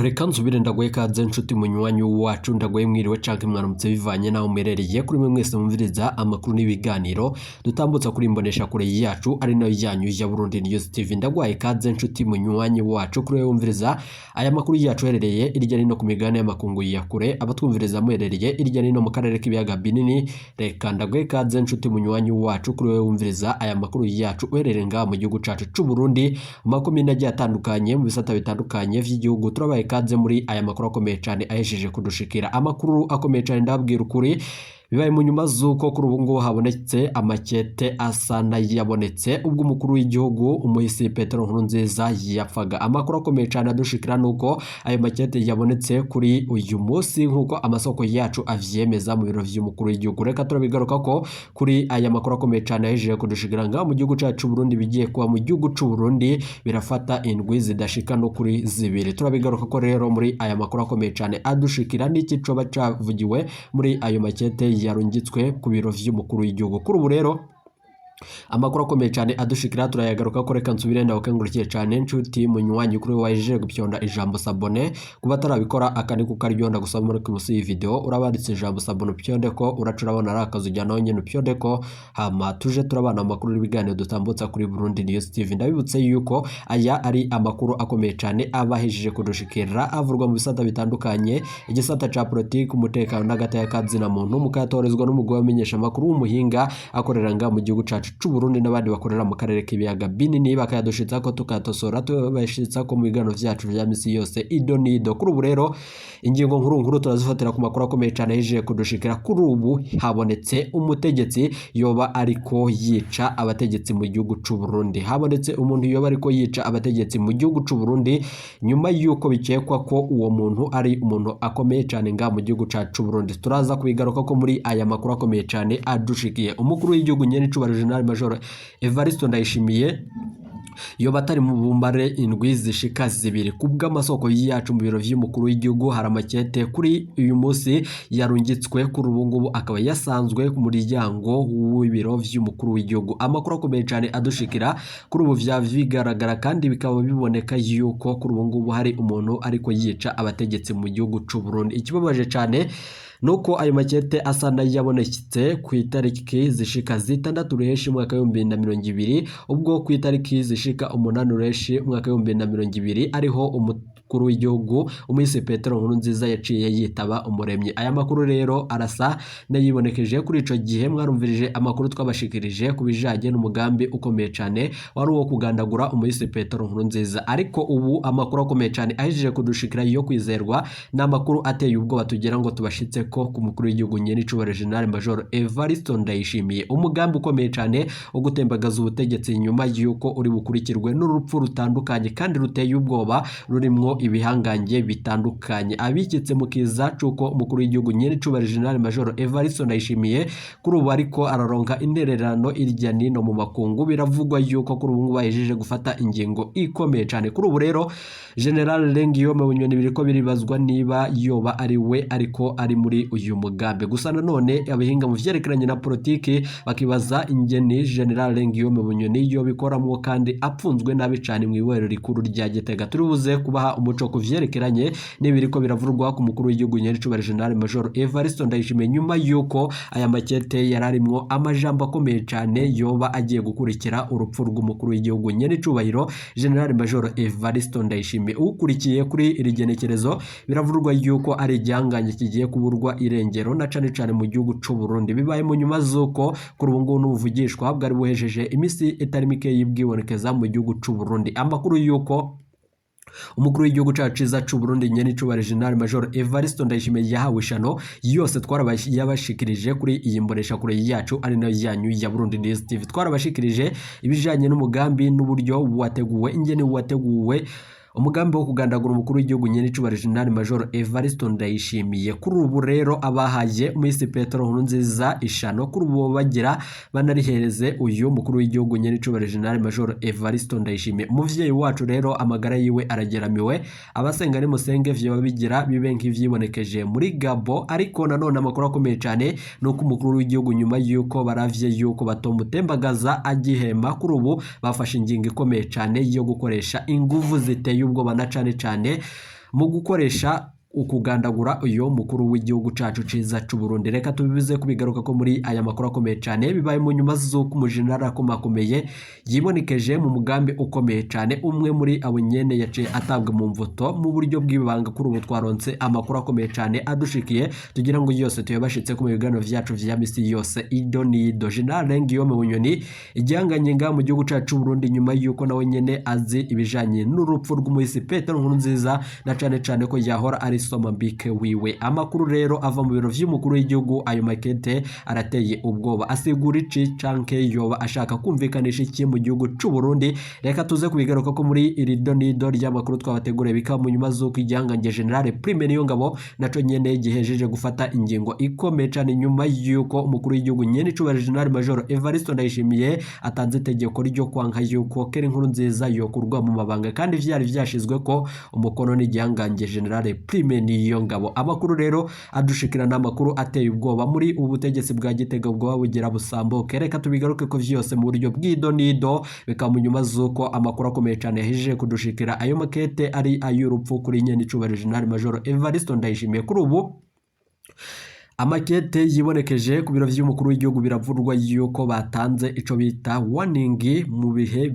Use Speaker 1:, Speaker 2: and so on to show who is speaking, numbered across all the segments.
Speaker 1: Reka nsubire ndaguhe ikaze nshuti munywanyi wacu, ndaguhe mwiriwe canke mwaramutse bivanye naho muherereye. Kuri mwe mwese mwumviriza amakuru n'ibiganiro dutambutsa kuri imbonesha kure yacu ari nayo yanyu ya Burundi News TV, ndaguhaye ikaze nshuti munywanyi wacu. Kuri wewe wumviriza aya makuru yacu uherereye irya nino ku migabane y'amakungu ya kure, abatwumviriza muherereye irya nino mu karere k'ibiyaga binini, reka ndaguhe ikaze nshuti munywanyi wacu. Kuri wewe wumviriza aya makuru yacu uherereye ngaha mu gihugu cacu c'u Burundi, mu makomine agiye atandukanye, mu bisata bitandukanye vy'igihugu, turabaye ikaze muri aya makuru akomeye cane ahejeje kudushikira. Amakuru akomeye cane, ndababwira ukuri, bibaye mu nyuma z'uko kuri ubu ngubu habonetse amakete asa n'ayabonetse ubwo umukuru w'igihugu umuhisi Petero Nkurunziza yapfaga. Amakuru akomeye cane adushikira nuko ayo makete yabonetse kuri uyu munsi, nk'uko amasoko yacu avyemeza mu biro vy'umukuru w'igihugu. Reka turabigaruka ko kuri aya makuru akomeye cane ahejeje kudushikira ngaha mu gihugu cacu Burundi. Bigiye kuba mu gihugu c'u Burundi birafata indwi zidashika no kuri zibiri. Turabigaruka ko rero muri aya makuru akomeye cane adushikira n'iki coba cavugiwe muri ayo makete yarungitswe ku biro vy'umukuru w'igihugu. Kuri ubu rero amakuru akomeye cyane adushikira turayagaruka ko. Reka nsubire ndawukengurukiye cyane nshuti munywanyi kuri waje gupyonda ijambo s'abonner. Kuba atarabikora, aka ni kukaryonda gusa. Muri munsi y'iyi video urabanditse ijambo s'abonner, upyonde ko uraca urabona ari akazu, ujyana nyine upyonde ko, hama tuje turabana amakuru n'ibiganiro dutambutsa kuri Burundi News TV. Ndabibutse yuko aya ari amakuru akomeye cyane abahejeje kudushikira, avurwa mu bisata bitandukanye, igisata ca politiki, umutekano n'agateka kazina muntu, mukayatorezwa n'umugwi wamenyesha amakuru w'umuhinga akorera ngaha mu gihugu cacu c'u Burundi n'abandi bakorera mu karere k'ibiyaga binini, bakayadushitsa ko tukayatosora, tubashitsa ko mu biganiro vyacu vya misi yose ido nido. Kuri ubu rero ingingo nkuru nkuru turazifatira ku makuru akomeye cyane yahejeje kudushikira. Kuri ubu habonetse umutegetsi yoba ariko yica abategetsi mu gihugu c'u Burundi. Habonetse umuntu yoba ariko yica abategetsi mu gihugu c'u Burundi, nyuma y'uko bikekwa ko uwo muntu ari umuntu akomeye cyane ngaha mu gihugu cacu c'u Burundi. Turaza kubigaruka ko muri aya makuru akomeye cyane adushikiye. Umukuru w'igihugu nyene c'ubahiro General Major Evariste Ndayishimiye yoba atari mu bumbare indwi zishika zibiri. Kubw'amasoko yacu mu biro vy'umukuru w'igihugu, hari amakete kuri uyu munsi yarungitswe, kuri ubu ngubu akaba yasanzwe ku muryango w'ibiro vy'umukuru w'igihugu. Amakuru akomeye cyane adushikira kuri ubu, vya bigaragara kandi bikaba biboneka yuko kuri ubu ngubu hari umuntu ariko yica abategetsi mu gihugu c'u Burundi. Ikibabaje cyane nuko ayo makete asa n'ayabonetse ku itariki zishika 6 ruheshi umwaka w'2020, ubwo ku itariki zishika 8 ruheshi umwaka w'2020 ariho umukuru w'igihugu umuhisi Petero Nkurunziza yaciye yitaba umuremyi. Aya makuru rero arasa n'ayibonekeje kuri ico gihe. Mwarumvirije amakuru twabashikirije ku bijanye n'umugambi ukomeye cane wari uwo kugandagura umuhisi Petero Nkurunziza, ariko ubu amakuru akomeye cane ahejeje kudushikira yo kwizerwa ni amakuru ateye ubwoba tugira ngo tubashitse ko ku mukuru w'igihugu nyene icubahiro General Major Evariste Ndayishimiye, umugambi ukomeye cane wo gutembagaza ubutegetsi nyuma y'uko uri bukurikirwe n'urupfu rutandukanye kandi ruteye ubwoba, rurimwo ibihangange bitandukanye abikitse mu kiza c'uko umukuru w'igihugu nyene icubahiro General Major Evariste Ndayishimiye kuri ubu ariko araronka intererano irya nino mu makungu. Biravugwa yuko kuri ubu ngubu bahejeje gufata ingingo ikomeye cane. Kuri ubu rero General Guillaume Bunyoni biriko biribazwa niba yoba ari we ariko ari muri uyu mugambi. Gusa nanone abahinga mu vyerekeranye na politiki bakibaza ingeni General Guillaume Bunyoni yobikoramwo kandi apfunzwe nabi cane mu ibohero rikuru rya Gitega. Turi buze kubaha umuco ku vyerekeranye n'ibiriko biravurwa ku mukuru w'igihugu nyene General Major Evariste Ndayishimiye, nyuma yuko aya makete yararimwo amajambo akomeye cane yoba agiye gukurikira urupfu rw'umukuru w'igihugu nyene icubahiro General Major Evariste Ndayishimiye. Ukurikiye kuri iri genekerezo, biravurwa yuko ari igihangange kigiye kuburwa irengero na cane cane mu gihugu c'u Burundi. Bibaye mu nyuma z'uko kuri ubu ngubu n'ubuvugishwa bwari buhejeje imisi itari mike y'ibwibonekeza mu gihugu c'u Burundi. Amakuru yuko umukuru w'igihugu cacu ciza c'u Burundi nyene icubahiro General Major Evariste Ndayishimiye yahawe ishano yose twarabashikirije kuri iyi mbonesha kure yacu ari nayo yanyu ya Burundi News TV. Twarabashikirije ibijanye n'umugambi n'uburyo wateguwe, ingene wateguwe, umugambi wo kugandagura umukuru w'igihugu nyene icubahiro General Major Evariste Ndayishimiye. Kuri ubu rero abahaye Miss Petero Nkurunziza ishano, kuri ubu bagira banarihereze uyu mukuru w'igihugu nyene icubahiro General Major Evariste Ndayishimiye. Umuvyeyi wacu rero amagara yiwe arageramiwe, abasenga nimusenge vyoba bigira bibe nk'ivyibonekeje muri Gabo. Ariko nanone amakuru akomeye cane nuko umukuru w'igihugu, nyuma yuko baravye yuko batomutembagaza agihema, kuri ubu bafashe ingingo ikomeye cane yo gukoresha inguvu ziteye ubwoba na cane cane mu gukoresha ukugandagura uyo mukuru w'igihugu cacu ciza c'u Burundi. Reka tubibize kubigaruka ko muri aya makuru akomeye cane bibaye mu nyuma z'uko umujenerali akomakomeye yibonekeje mu mugambi ukomeye cane. Umwe muri abo nyene yaciye atabwa mu mvuto mu buryo bw'ibanga. Kuri ubu twaronse amakuru akomeye cane adushikiye tugira ngo yose tuyabashitse ku biganiro vyacu vya misi yose. Ido nido General Guillaume Bunyoni, igihanganye nga mu gihugu cacu c'u Burundi, nyuma yuko nawe nyene azi ibijanye n'urupfu rw'umuhisi Petero Nkurunziza, na cane cane ko yahora ari Somambike wiwe. Amakuru rero ava mu biro vy'umukuru w'igihugu, ayo makete arateye ubwoba. Asigura ici canke yoba ashaka kumvikanisha iki mu gihugu c'u Burundi? Reka tuze kubigaruka ko muri iri donido ry'amakuru twabateguriye. Bikaba mu nyuma z'uko igihangange General Prime Niyongabo naco nyene gihejeje gufata ingingo ikomeye cane, nyuma yuko umukuru w'igihugu nyene icubahiro General Major Evariste Ndayishimiye atanze itegeko ryo kwanka yuko Keri Nkurunziza yokurwa mu mabanga, kandi vyari vyashizwe ko umukono n'igihangange General Prime Niyongabo. Amakuru rero adushikira n'amakuru ateye ubwoba muri ubu butegetsi bwa Gitega ubwoba bugira busambuke. Reka tubigaruke ko vyose mu buryo bw'idonido. Bikaba mu nyuma z'uko amakuru akomeye cane yahejeje kudushikira, ayo makete ari ay'urupfu kuri nyene icubahiro General Major Evariste Ndayishimiye. Kuri ubu amakete yibonekeje ku biro vy'umukuru w'igihugu, biravurwa yuko batanze ico bita warning mu bihe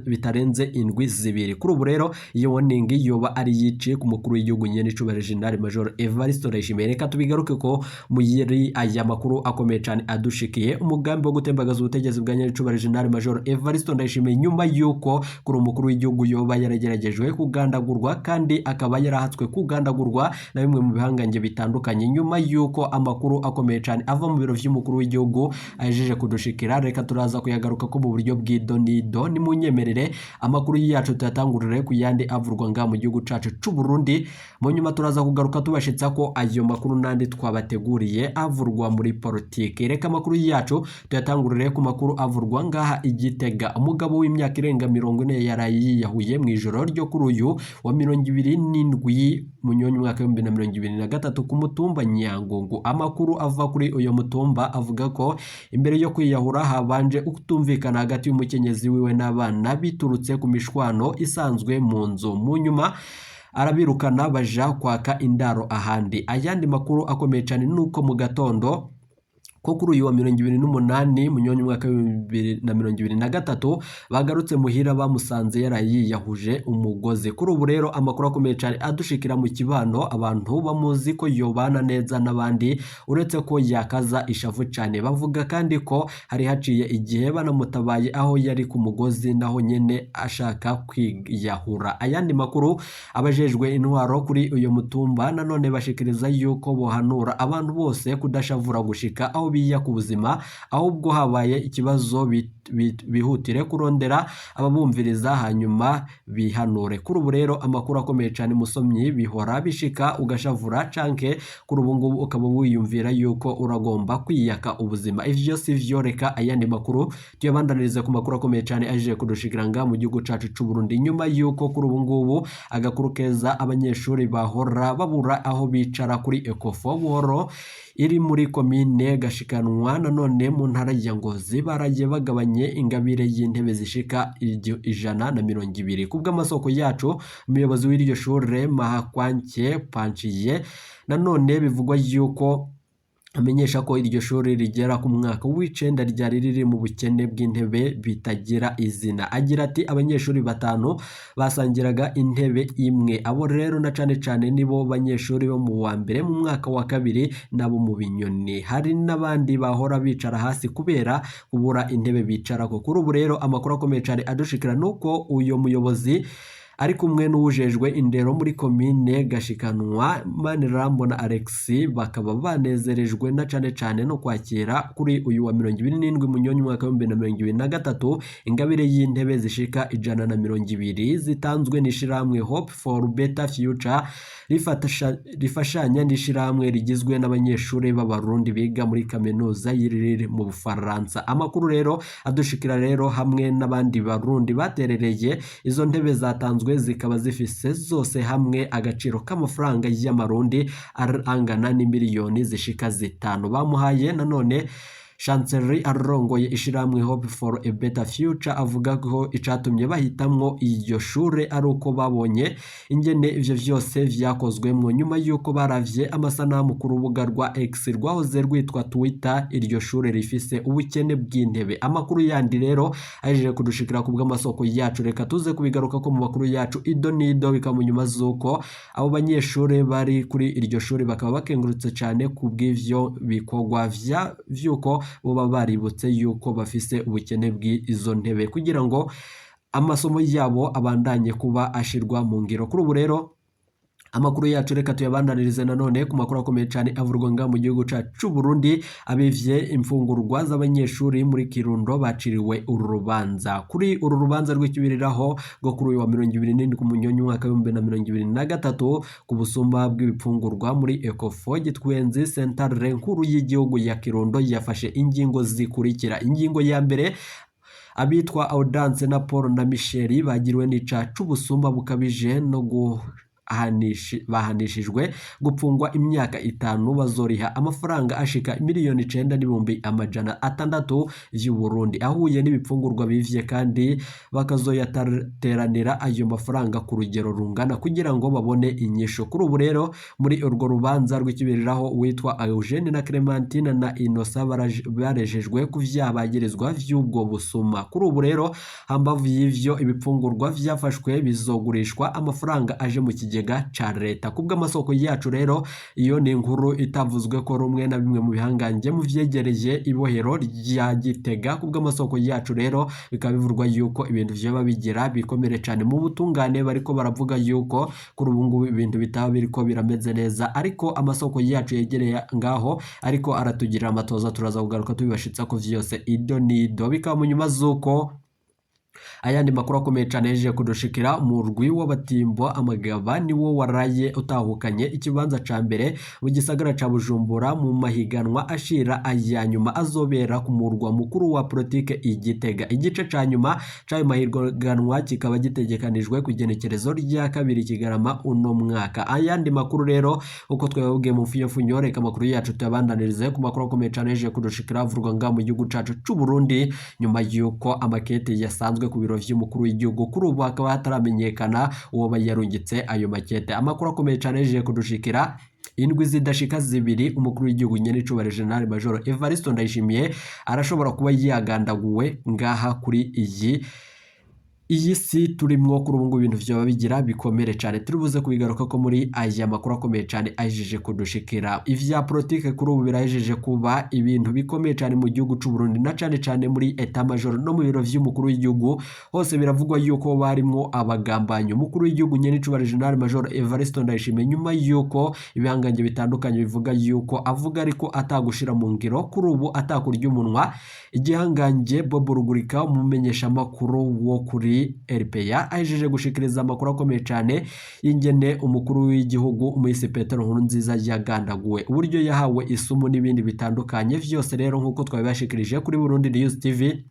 Speaker 1: bitarenze indwi 2. Kuri ubu rero iyo warning yoba ari yiciye ku mukuru w'igihugu nyene icubahiro General Major Evariste Ndayishimiye. Reka tubigaruke ko muri aya makuru akomeye cane adushikiye, umugambi wo gutembagaza ubutegetsi bwa nyene icubahiro General Major Evariste Ndayishimiye, nyuma yuko kuri umukuru w'igihugu yoba yarageragejwe kugandagurwa, kandi akaba yarahatswe kugandagurwa na bimwe mu bihangange bitandukanye, nyuma yuko amakuru akomeye cyane ava mu biro vy'umukuru w'igihugu ajeje kudushikira. Reka turaza kuyagaruka ko mu buryo bw'idonido. Ni munyemerere amakuru yacu tuyatangurire ku yandi avurwa nga mu gihugu cacu c'u Burundi. Mu nyuma turaza kugaruka tubashitsa ko ayo makuru nandi twabateguriye avurwa muri politiki. Reka amakuru yacu tuyatangurire ku makuru avurwa ngaha i Gitega. Umugabo w'imyaka irenga 40 yaraye yiyahuye mu ijoro ryo kuri uyu wa 27 Munyonyi umwaka 2023 ku mutumba Nyangungu. Amakuru ava kuri uyu mutumba avuga ko imbere yo kwiyahura habanje kutumvikana hagati y'umukenyezi wiwe n'abana, biturutse ku mishwano isanzwe mu nzu. Mu nyuma arabirukana baja kwaka indaro ahandi. Ayandi makuru akomeye cyane nuko mu gatondo ko kuri uyu wa 28 Munyonyi umwaka 2023 bagarutse muhira bamusanze yarayiyahuje umugozi. Kuri ubu rero amakuru akomeye cyane adushikira mu kibano, abantu bamuzi ko yobana neza n'abandi, uretse ko yakaza ishavu cyane. Bavuga kandi ko hari haciye igihe banamutabaye aho yari ku mugozi, naho nyene ashaka kwiyahura. Ayandi makuru, abajejwe intwaro kuri uyu mutumba nanone bashikiriza yuko bohanura abantu bose kudashavura gushika aho biya ku buzima, ahubwo habaye ikibazo bihutire kurondera ababumviriza hanyuma bihanure. Kuri ubu rero amakuru akomeye cyane musomyi, bihora bishika ugashavura canke kuri ubu ngubu ukaba wiyumvira yuko uragomba kwiyaka ubuzima. Ivyo si vyo. Reka ayandi makuru tuyabandanirize ku makuru akomeye cyane aje kudushikira nga mu gihugu cacu c'u Burundi, nyuma yuko kuri ubu ngubu agakuru keza, abanyeshuri bahora babura aho bicara kuri Ecofo Buhoro iri muri komine Gashikanwa nanone mu ntara ya Ngozi baraye bagabanye ingabire y'intebe zishika 120. Kubw'amasoko yacu, umuyobozi w'iryo shure Mahakwanke Panciye nanone bivugwa yuko amenyesha ko iryo shuri rigera ku mwaka w'icenda ryari riri mu bukene bw'intebe bitagira izina. Agira ati abanyeshuri batanu basangiraga intebe imwe, abo rero na cane cane nibo banyeshuri bo mu wa mbere, mu mwaka wa kabiri nabo mu binyoni. Hari n'abandi bahora bicara hasi kubera kubura intebe bicarako. Kuri ubu rero amakuru akomeye cane adushikira nuko uyo muyobozi ari kumwe n'uwujejwe indero muri komine Gashikanwa Manirambona Alexis, bakaba banezerejwe na cane cane no kwakira kuri uyu wa 27 Munyonyi umwaka 2023 ingabire y'intebe zishika 120 zitanzwe n'ishirahamwe Hope for Better Future rifashanya n'ishirahamwe rigizwe n'abanyeshuri b'Abarundi biga muri kaminuza y'Iriri mu Bufaransa. Amakuru rero adushikira rero hamwe n'abandi Barundi baterereye izo ntebe zatanzwe, zikaba zifise zose hamwe agaciro k'amafaranga y'amarundi angana n'imiliyoni zishika 5 bamuhaye nanone. Chancellery arongoye ishirahamwe Hope for a Better Future avuga ko icatumye bahitamwo iryo shure ari uko babonye ingene ivyo vyose vyakozwemwo, nyuma y'uko baravye amasanamu ku rubuga rwa X rwahoze rwitwa Twitter. Iryo shure rifise ubukene bw'intebe. Amakuru yandi rero ahejeje kudushikira ku bw'amasoko yacu, reka tuze kubigaruka ko mu makuru yacu ido nido. Bikaba mu nyuma z'uko abo banyeshure bari kuri iryo shure bakaba bakengurutse cane ku bw'ivyo bikorwa vya vy'uko boba baributse yuko bafise ubukene bw'izo ntebe kugira ngo amasomo yabo abandanye kuba ashirwa mu ngiro. Kuri ubu rero amakuru yacu reka tuyabandanirize nanone ku makuru akomeye cyane avurwa nga mu gihugu cacu c'u Burundi. Abivye imfungurwa z'abanyeshuri muri Kirundo baciriwe uru rubanza. Kuri uru rubanza rw'ikibiriraho rwo kuri uyu wa 27 ku Munyonyo umwaka w'2023 ku busumba bw'ibipfungurwa muri Ecofo Gitwenzi, sentare nkuru y'igihugu ya Kirundo yafashe ingingo zikurikira. Ingingo ya mbere: abitwa Audance na Paul na Michel bagiriwe n'icaha c'ubusumba bukabije no bahanishijwe gupfungwa imyaka 5, bazoriha amafaranga ashika 9,600,000 y'u Burundi ahuye n'ibipfungurwa bivye, kandi bakazoyateranira ayo mafaranga ku rugero rungana kugira ngo babone inyishu. Kuri ubu rero muri urwo rubanza rw'ikibiriraho, uwitwa Eugene na Clementine na Innocent barejejwe ku vyaha bagirizwa vy'ubwo busuma. Kuri ubu rero, hambavu y'ivyo, ibipfungurwa vyafashwe bizogurishwa, amafaranga aje mu kigega ca leta. Kubw'amasoko yacu rero, iyo ni inkuru itavuzwe ko rumwe na bimwe mu bihangange mu vyegereye ibohero rya Gitega. Kubw'amasoko yacu rero, bikaba bivurwa yuko ibintu vyoba bigira bikomere cane mu butungane. Bariko baravuga yuko kuri ubu ngubu ibintu bitaba biriko birameze neza, ariko amasoko yacu yegereye ngaho ariko aratugirira amatoza, turaza kugaruka tubibashitsa ko vyose ido nido. Bikaba mu nyuma z'uko ayandi makuru akomeye cyane yaje kudushikira: umurwi w'abatimbo amagaba niwo waraye utahukanye ikibanza ca mbere mu gisagara ca Bujumbura mu mahiganwa ashira aya nyuma azobera ku murwa mukuru wa politike i Gitega. Igice ca nyuma c'ayo mahiganwa kikaba gitegekanijwe ku igenekerezo rya 2 Kigarama uno mwaka. Ayandi makuru rero, uko twababwiye mu mfunyofunyo, reka amakuru yacu tuyabandanirize ku makuru akomeye cyane yaje kudushikira avurwa nga mu gihugu cacu c'u Burundi, nyuma y'uko amakete yasanzwe ku biro vy'umukuru w'igihugu. Kuri ubu hakaba hataramenyekana uwo yarungitse ayo makete. Amakuru akomeye cyane yaje kudushikira: indwi zidashika 2, umukuru w'igihugu nyenicubahiro General Major Evariste Ndayishimiye arashobora kuba yagandaguwe ngaha kuri iyi si turimwo. Kuri ubu ngubu ibintu vyoba bigira bikomere cyane, turi buze kubigaruka ko muri aya makuru akomeye cyane ahejeje kudushikira. Ivya politike kuri ubu birahejeje kuba ibintu bikomeye cyane mu gihugu c'u Burundi, na cane cane muri état major no mu biro vy'umukuru w'igihugu. Hose biravugwa yuko barimwo abagambanyi umukuru w'igihugu nyenicubahiro General Major Evariste Ndayishimiye, nyuma yuko ibihangange bitandukanye bivuga yuko avuga ariko atagushira mu ngiro, kuri ubu atakurya umunwa. Igihangange Bob Rugurika, umumenyeshamakuru wo kuri RPA, ahejeje gushikiriza amakuru akomeye cyane y'ingene umukuru w'igihugu Umuhisi Petero Nkurunziza yagandaguwe, uburyo yahawe isumu n'ibindi bitandukanye vyose. Rero nk'uko twabibashikirije kuri Burundi News TV,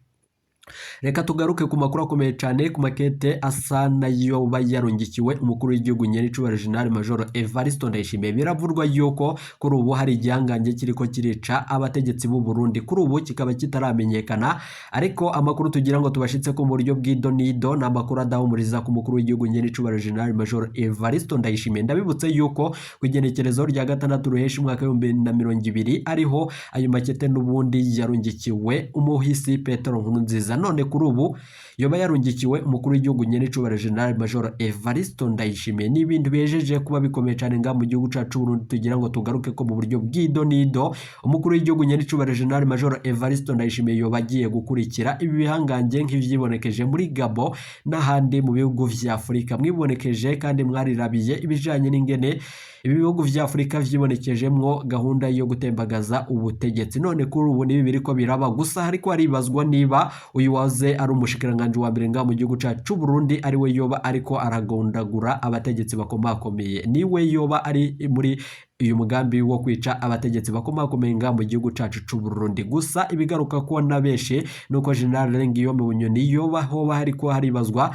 Speaker 1: reka tugaruke ku makuru akomeye cyane ku makete asa nayo yarungikiwe umukuru w'igihugu nyenicubahiro General Major Evariste Ndayishimiye. Biravurwa yuko kuri ubu hari igihangange kiriko kirica abategetsi b'u Burundi, kuri ubu kikaba kitaramenyekana, ariko amakuru tugira ngo tubashitse ko mu buryo bw'idonido ni amakuru adahumuriza ku mukuru w'igihugu nyenicubahiro General Major Evariste Ndayishimiye. Ndabibutse yuko ku igenekerezo rya 6 Ruheshi umwaka w'2020 ariho ayo makete n'ubundi yarungikiwe umuhisi Petero Nkurunziza. None kuri ubu yoba yarungikiwe umukuru w'igihugu nyenicubahiro General Major Evariste Ndayishimiye. Ni ibintu bihejeje kuba bikomeye cyane nga mu gihugu cacu Burundi, tugira ngo tugaruke ko mu buryo bw'idonido. Umukuru w'igihugu nyenicubahiro General Major Evariste Ndayishimiye yoba agiye gukurikira ibi bihangange nk'ivyibonekeje muri Gabo n'ahandi mu bihugu vya Afurika. Mwibonekeje kandi mwarirabiye ibijanye n'ingene ibi bihugu vya Afurika vyibonekejemwo gahunda yo gutembagaza ubutegetsi. None kuri ubu nibi biriko biraba gusa, hariko haribazwa niba uyu waze ari umushikiranganji wa mbere nga mu gihugu cacu c'u Burundi ari we yoba ariko aragondagura abategetsi bakomakomeye, niwe yoba ari muri uyu mugambi wo kwica abategetsi bakomakomeye nga mu gihugu cacu c'u Burundi. Gusa ibigaruka ko na benshi nuko General Guillaume Bunyoni yoba hoba hariko haribazwa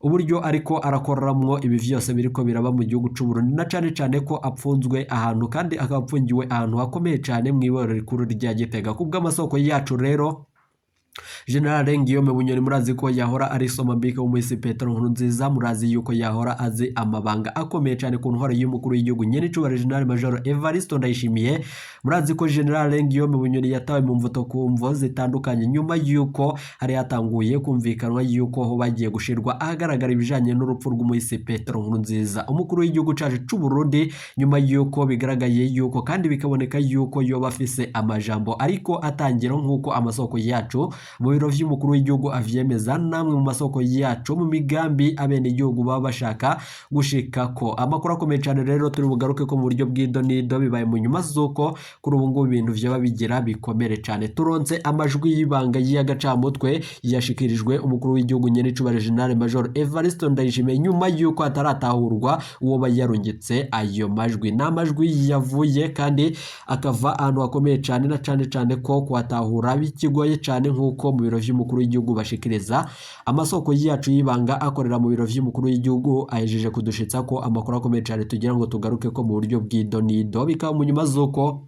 Speaker 1: Uburyo ariko arakoramwo ibi vyose biriko biraba mu gihugu c'u Burundi, na cane cane ko apfunzwe ahantu kandi akaba apfungiwe ahantu hakomeye cane mw'iborero rikuru rya Gitega. Kubw'amasoko yacu rero, General Guillaume Bunyoni murazi ko yahora ari somambike w'umuhisi Petero Nkurunziza, murazi yuko yahora azi amabanga akomeye cyane ku ntwaro y'umukuru w'igihugu nyenicubahiro General Major Evariste Ndayishimiye. Murazi ko General Guillaume Bunyoni yatawe mu mvuto ku mvo zitandukanye nyuma yuko hari hatanguye kumvikanwa yuko ho bagiye gushirwa ahagaragara ibijanye n'urupfu rw'umuhisi Petero Nkurunziza, umukuru w'igihugu cacu c'u Burundi, nyuma yuko bigaragaye yuko kandi bikaboneka yuko yoba afise amajambo ariko atangira, nk'uko amasoko yacu mu biro vy'umukuru w'igihugu avyemeza, namwe mu masoko yacu mu migambi abenegihugu baba bashaka gushikako. Amakuru akomeye cyane rero turi bugaruke ko mu buryo bw'idonido bibaye mu nyuma z'uko kuri ubu ngubu ibintu vyaba bigira bikomere cyane. Turonse amajwi y'ibanga y'agacamutwe yashikirijwe umukuru w'igihugu nyenicubahiro General Major Evariste Ndayishimiye nyuma y'uko ataratahurwa uwo yarungitse ayo majwi. Ni amajwi yavuye kandi akava ahantu hakomeye cyane, na cane cane ko kuhatahura bikigoye cyane, nk'uko mu biro vy'umukuru w'igihugu bashikiriza. Amasoko yacu y'ibanga akorera mu biro vy'umukuru w'igihugu ahejeje kudushitsa ko amakuru akomeye cyane tugira ngo tugaruke ko mu buryo bw'idonido. Bikaba mu nyuma z'uko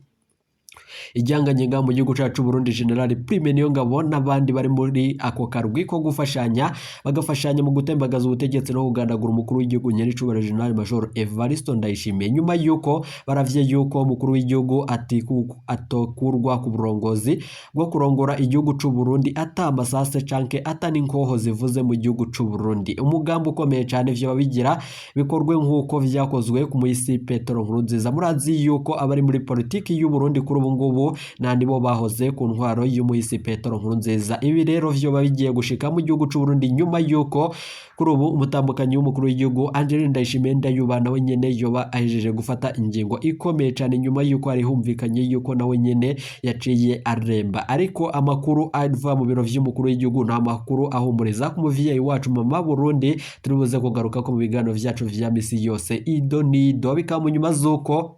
Speaker 1: ijyanganyenga mu gihugu cyacu Burundi General Prime Niyongabo n'abandi bari muri ako karwi ko gufashanya, bagafashanya mu gutembagaza ubutegetsi no kugandagura umukuru w'igihugu nyenicubahiro General Major Evariste Ndayishimiye, nyuma yuko baravye yuko umukuru w'igihugu atokurwa ku burongozi bwo kurongora igihugu c'u Burundi ata amasase canke ata n'inkoho zivuze mu gihugu c'u Burundi. Umugambi ukomeye cyane vyo babigira bikorwe nk'uko vyakozwe ku muhisi Petero Nkurunziza. Murazi yuko abari muri politiki y'u Burundi kuri ubu ngubu nandi bo bahoze ku ntwaro y'umuhisi Petero Nkurunziza. Ibi rero vyoba bigiye gushika mu gihugu c'u Burundi nyuma yuko kuri ubu umutambukanyi w'umukuru w'igihugu Angeline Ndayishimiye Ndayuba nawe nyene yoba ahejeje gufata ingingo ikomeye cyane, nyuma yuko hari humvikanye yuko nawe nyene yaciye aremba. Ariko amakuru ava mu biro vy'umukuru w'igihugu nta makuru ahumuriza ku muvyeyi wacu mama Burundi. Turi buze kugaruka ko mu biganiro vyacu vya misi yose idonido. Bikaba mu nyuma z'uko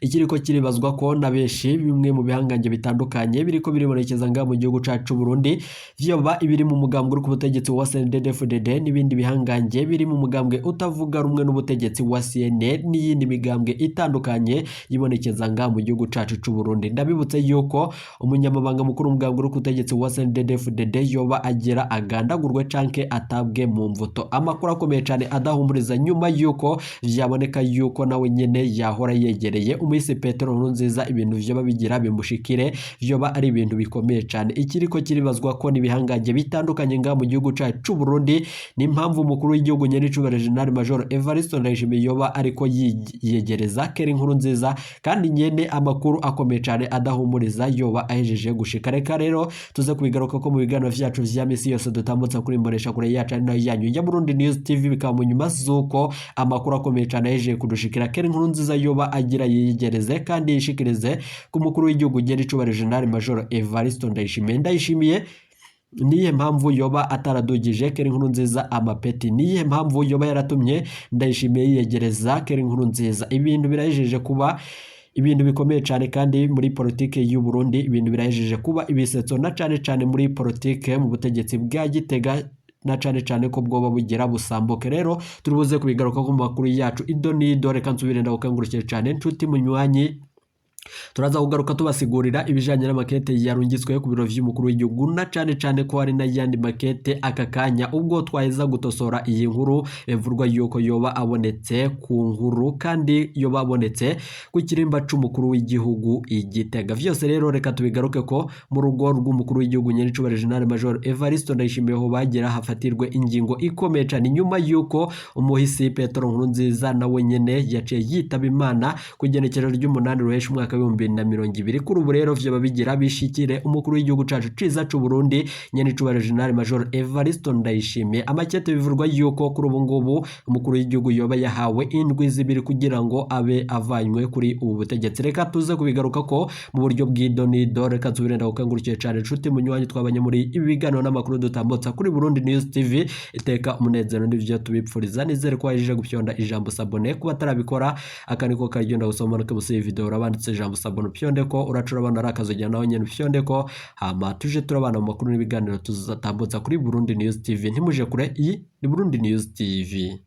Speaker 1: ikiriko kiribazwa ko na benshi bimwe mu bihangange bitandukanye biriko biribonekeza ngaha mu gihugu cacu Burundi, vyoba ibiri mu mugambwe uri ku butegetsi wa CNDD-FDD n'ibindi bihangange biri mu mugambwe utavuga rumwe n'ubutegetsi wa CNL n'iyindi migambwe itandukanye yibonekeza ngaha mu gihugu cacu c'u Burundi. Ndabibutse yuko umunyamabanga mukuru w'umugambwe uri ku butegetsi wa CNDD-FDD yoba agira agandagurwe canke atabwe mu mvuto. Amakuru akomeye cane adahumuriza nyuma yuko vyaboneka yuko nawe nyene yahora yegereye umuhisi Petero Nkurunziza, ibintu vyoba bigira bimushikire vyoba ari ibintu bikomeye cane. Ikiriko kiribazwa ko n'ibihangange bitandukanye ngaha mu gihugu cacu c'u Burundi, ni impamvu umukuru w'igihugu nyenicubahiro General Major Evariste Ndayishimiye yoba ariko yiyegereza Keri Nkurunziza, kandi nyene amakuru akomeye cane adahumuriza yoba ahejeje gushika. Reka rero tuze kubigaruka ko mu biganiro vyacu vya misi yose dutambutsa kuri imbonesha kure yacu ari nayo yanyu ya Burundi News TV. Bikaba mu nyuma z'uko amakuru akomeye cane ahejeje kudushikira, Keri Nkurunziza yoba agira yiyegereze kandi yishikirize ku mukuru w'igihugu nyenicubahiro General Major Evariste Ndayishimiye. Ndayishimiye niyihe mpamvu yoba ataradugije Keri Nkurunziza amapeti? Niyihe mpamvu yoba yaratumye Ndayishimiye yiyegereza Keri Nkurunziza? Ibintu birahejeje kuba ibintu bikomeye cyane, kandi muri politike y'u Burundi ibintu birahejeje kuba ibisetso, na cane cane muri politike mu butegetsi bwa Gitega, na cane cane ko bwoba bugira busambuke. Rero turi buze kubigaruka ku makuru yacu idonido. Reka nsubire ndagukangurukire cyane nshuti munywanyi, turaza kugaruka tubasigurira ibijanye n'amakete yarungitswe ku biro vy'umukuru w'igihugu, na cane cane ko hari n'ayandi makete aka kanya ubwo twaheza gutosora iyi nkuru bivurwa yuko yoba abonetse ku nkuru kandi yoba abonetse ku kirimba c'umukuru w'igihugu i Gitega. Vyose rero reka tubigaruke ko mu rugo rw'umukuru w'igihugu nyenicubahiro General Major Evariste Ndayishimiye ho bagera hafatirwe ingingo ikomeye cane nyuma yuko umuhisi Petero Nkurunziza nawe nyene yaciye yitaba Imana ku igenekerezo ry'umunani ruhesha umwaka 2020. Kuri ubu rero vyoba bigira bishikire umukuru w'igihugu cacu ciza c'u Burundi nyenicubahiro General Major Evariste Ndayishimiye. Amakete bivurwa yuko kuri ubu ngubu umukuru w'igihugu yoba yahawe indwi zibiri kugira ngo abe avanywe kuri ubu butegetsi. Reka tuze kubigaruka ko mu buryo bw'idonido. Reka nsubire ndagukangurikiye cane nshuti munywanyi twabanye muri ibi biganiro n'amakuru dutambutsa kuri Burundi News TV. Iteka umunezero n'ivyo tubipfuriza. Nizere ko wahejeje gufyonda ijambo s'abonner kuba atarabikora, aka niko karyo ndagusoma no kubusiba video urabanditse ijambo s'abonner, ufyondeko. Uraca urabona ari akazogera, naho nyene ufyondeko, hama tuje turabana mu makuru n'ibiganiro tuzatambutsa kuri Burundi News TV. Ntimuje kure, iyi ni Burundi News TV.